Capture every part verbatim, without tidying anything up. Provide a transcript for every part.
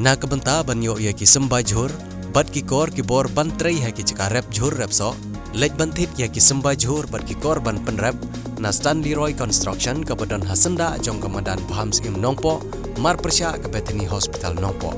Na ka bynta ban ïoh ïa ki symbai jhur bad ki kor ki bor ban trei ha ki jaka rep jhur rep soh, leit ban thied ïa ki symbai jhur bad ki kor ban pynrep na Stanley Roy Construction kaba don ha syndah jong ka madan Bham Syiem Nongpoh, mar pyrshah ka Bethany Hospital Nongpoh.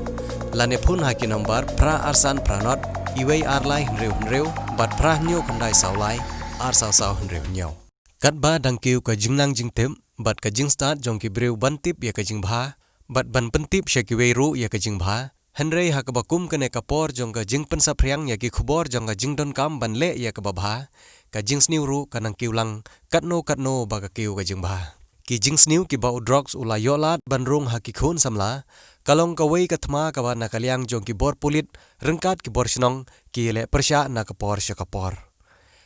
Lane phone ha ki nombar phra ar san phra nod, iwei ar lai hynriew hynriew bad phra hynñiew khyndai saw lai, ar saw saw hynriew hynñiew. Katba dang kiew ka jingnang jingtip bad ka jingstad jong ki briew ban tip ïa ka jingbha bad ban pyntip sha kiwei ruh ïa ka jingbha, hynrei ha kaba kum kane ka por jong ka jingpynsaphriang ïa ki khubor jong ka jingdonkam ban leh ïa kaba bha, ka jingsniew ruh ka nang kiew lang katno katno ba ka kiew ka jingbha. Ki jingsniew kiba u drugs u la ïoh lad ban rung ha ki khun samla, ka long kawei ka thma kaba na ka liang jong ki bor pulit ryngkat ki bor shnong ki leh pyrshah na ka por sha ka por.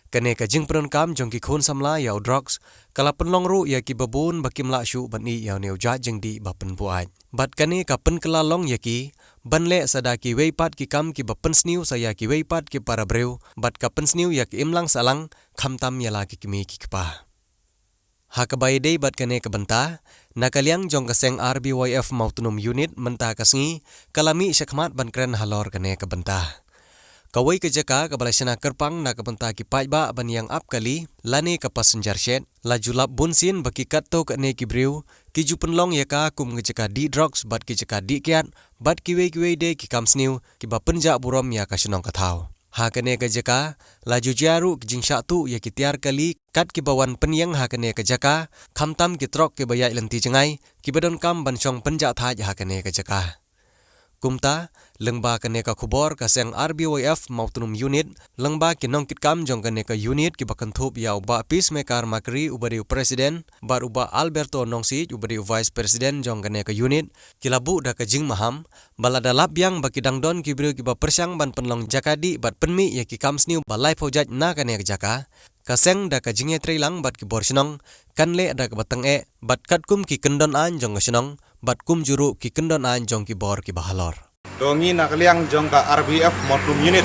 Kane ka jingpyndonkam jong ki khun samla ïa u drugs ka la pynlong ruh ïa kiba bun ba kim lah shuh ban ïeh ïa une u jait jingdih ba pynbuaid. Bad kane ka pynkylla long ïa ki ban leh sa da kiwei pat ki kam kiba pynsniew sa ïa kiwei pat ki para briew bad ka pynsniew ïa ka imlang sahlang, khamtam ïa la ki kmie ki kpa. Ha kaba ïadei bad kane ka bynta, na ka liang jong ka seng R B Y F Mawtnum Unit mynta ka sngi ka la mih shakhmat ban kren halor kane ka bynta. Kawei ka jaka kaba la shna kyrpang na ka bynta ki paidbah ban ïeng ap kali lane ka passenger shed, la ju lap bun sien ba ki katto katne ki briew ki ju pynlong ïa ka kum ka jaka dih drugs bad ki jaka dih kiad bad kiwei kiwei de ki kam sniew kiba pynjah burom ïa ka shnong ka thaw. Ha kane ka jaka la ju jia ruh ki jingshah tuh ïa ki tiar kali kat kiba wan pynïeng ha kane ka jaka, khamtam ki trok kiba ïaid lynti jngai kiba donkam ban shong pynjah thait ha kane ka jaka. Kumta, lyngba kane ka khubor ka seng R B Y F Mawtnum Unit, lyngba ki nongkitkam jong kane ka unit kiba kynthup ïa u Bah Peacemaker Makri uba dei u President bad u Bah Alberto Nongsiej uba dei u Vice President jong kane ka unit, ki la buh da ka jingmaham ba lada lap biang ba ki dang don ki briew kiba pyrshang ban pynlong jaka dih bad pynmih ïa ki kam sniew ba laiphew jait na kane ka jaka, ka seng da ka jingïatreilang bad ki bor shnong kan leh da kaba tyngeh bad katkum ki kyndon aiñ jong ka shnong bad kumjuh ruh ki kyndon aiñ jong ki bor kiba halor. To ngi na ka liang jong ka R B F Mawtnum Unit,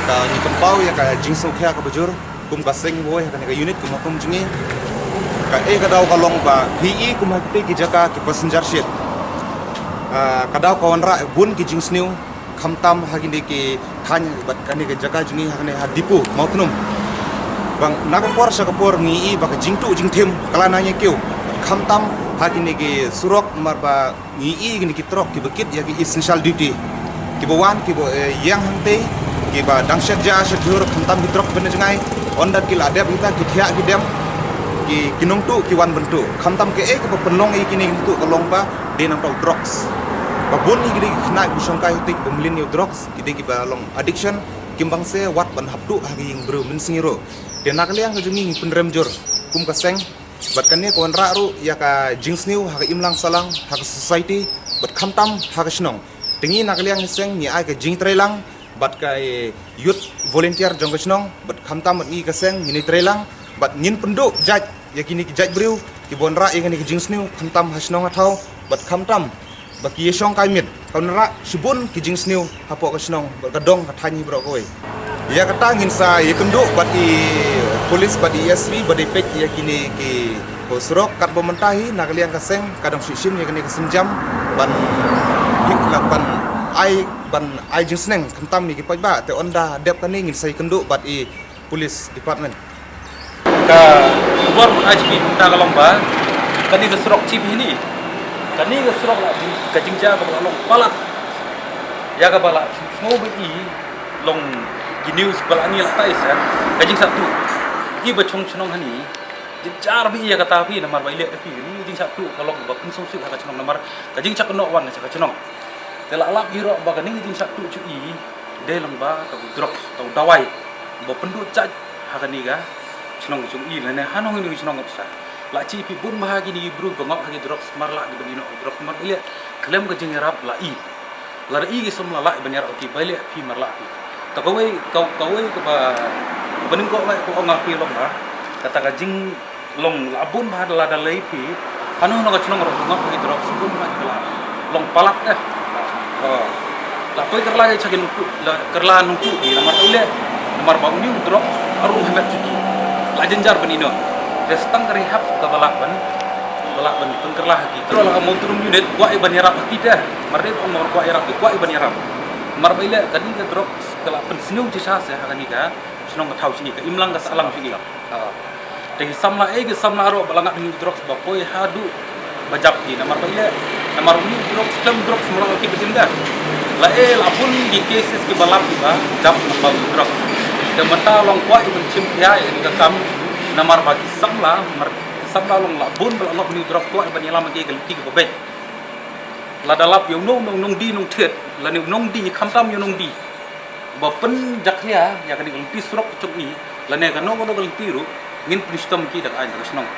ka ngi pynpaw ïa ka jingsngewkhia kaba jur kum ka seng wei ha kane ka unit ka Mawtnum jong ngi. Kaei ka daw ka long ba phi i kum ha kite ki jaka ki passenger shed, ah, ka daw ka wanrah bun ki jingsniew, khamtam ha kine ki thaiñ bad kane ka jaka jong ngi ha kane ha Dipu Mawtnum. Bang na ka por sha ka por ngi i ba ka jingtuh jingthim ka la nang ïa kiew, khamtam ha kine ki surok, namar ba ngi i kine ki trok kiba kit ïa ki essential duty, kiba wan kiba, eh, ïeng hangtei, kiba dang shet ja shet jhur, khamtam ki trok ban jngai. Ynda ki la dep kita ki thiah ki dem, ki, ki nongtuh ki wan ban tuh. Khamtam kaei kaba pynlong ïa kine ki tuh ka long ba dei namar u drugs. Ba bun ïa ki dei ki khynnah ki shongkai hangtei kiba mlien ïa u drugs, ki dei kiba long addiction, kim bang se wat ban hap tuh ha ki ïing briew mynsngi ruh. Te na ka liang ka jong ngi ngi pynrem jur kum ka seng, bad kane ka wanrah ruh ïa ka jingsniew ha ka imlang sahlang, ha ka society, bad khamtam ha ka shnong. Te ngi na ka liang ka seng ngi ai ka jingtreilang bad ka, eh, youth volunteer jong ka shnong, bad khamtam bad ngi ka seng ngin ïatreilang bad ngin pynduh jait ïa kine ki jait briew kiba wanrah ïa kane ka jingsniew khamtam ha shnong ha thaw bad khamtam ba ki ïashong kai miet. Ka wanrah shibun ki jingsniew hapoh ka shnong bad ka dong ka thaiñ hi baroh kawei. Ïa kata ngin sa ïakynduh bad i police bad i S P bad i peit ïa kine ki, ko, surok, katba mynta hi na ka liang ka seng ka dang shu shim ïa kane ka sienjam ban hik la ban ai, ban ai jingsneng khamtam ïa ki paidbah. Te ynda dep kane ngin sa ïakynduh bad i police department. Ka khubor mynta ka long ba kane ka surok chip hini, kane ka surok la jing, ka jingjia kaba la long palat. Ïa kaba la sngew ba i long ki news ba la ngi la tai sa ka jingshah tuh. I ba chong chnong hani jynjar ba i ïa kata phi namar ba i leh da phi kane jingshah tuh ka long ba pynsngewsih ha ka chnong namar ka jingshah kynnoh wan ka chnong. Te la lap hi ruh ba kane jingshah tuh chu i dei lang ba ka drugs, ka dawai ba pynduh jait ha kane ka chnong jong i lane ha nong ine i chnong ngop sa. La chi phi bun bha kine ki briew ba ngop ha ki drugs mar la ki ban ïeh noh drugs mar ba i leh khlem ka jingïarap la i. Lada i ki samla la i ban ïarap ki ba i leh phi mar la phi. Ta kawei, ka, kawei kaba, ba nyngkong la ka ong ha phi long ba kata ka jing long la bun bha da la da lei phi. Hanu na ka chnong ro ngap ki drok sbun bha ka la long palat eh. Oh. La poi kerla ka chakin la kerla nung tu di namar ule namar ba uni drok aru hebat chuki. La jenjar ban ino. Te stang kari hap ka balak ban. Ba lah ban pynkylla ha ki. Tro la ka Mawtrum unit kwah i ban ïarap ha ki te. Mar dei ban kwah ïarap, kwah i ban ïarap. Mar ba ïaleh kane ka drugs ka la pynsniew shisha shisha ha kane ka shnong ka thaw shi ka imlang ka sahlang shi. Te ki samla, eh, ki samla ruh ba la ngat ïa u drugs ba poi haduh ba jap ki, namar ba ïaleh, namar uni u drugs, klem drugs, mar ba ki bitin da. La, eh, la bun ki cases ki ba lap ki ba jap namar u drugs. Te mynta long kwah i ban shim khia ïa kane ka kam, namar ba ki samla, mar ki samla long la bun ba la ngat ïa u drugs, kwah i ban ïalam ïa ka lynti kaba beit. Lada lap ïa u nong, nong, nongdie nongthied, lane u nongdie, khamtam ïa u nongdie ba pynjakhlia ïa kane ka lynti surok ka jong i, lane kano kano ka lynti ruh, ngin pynshitom ki da ka aiñ da ka shnong.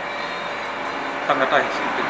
Tang katai.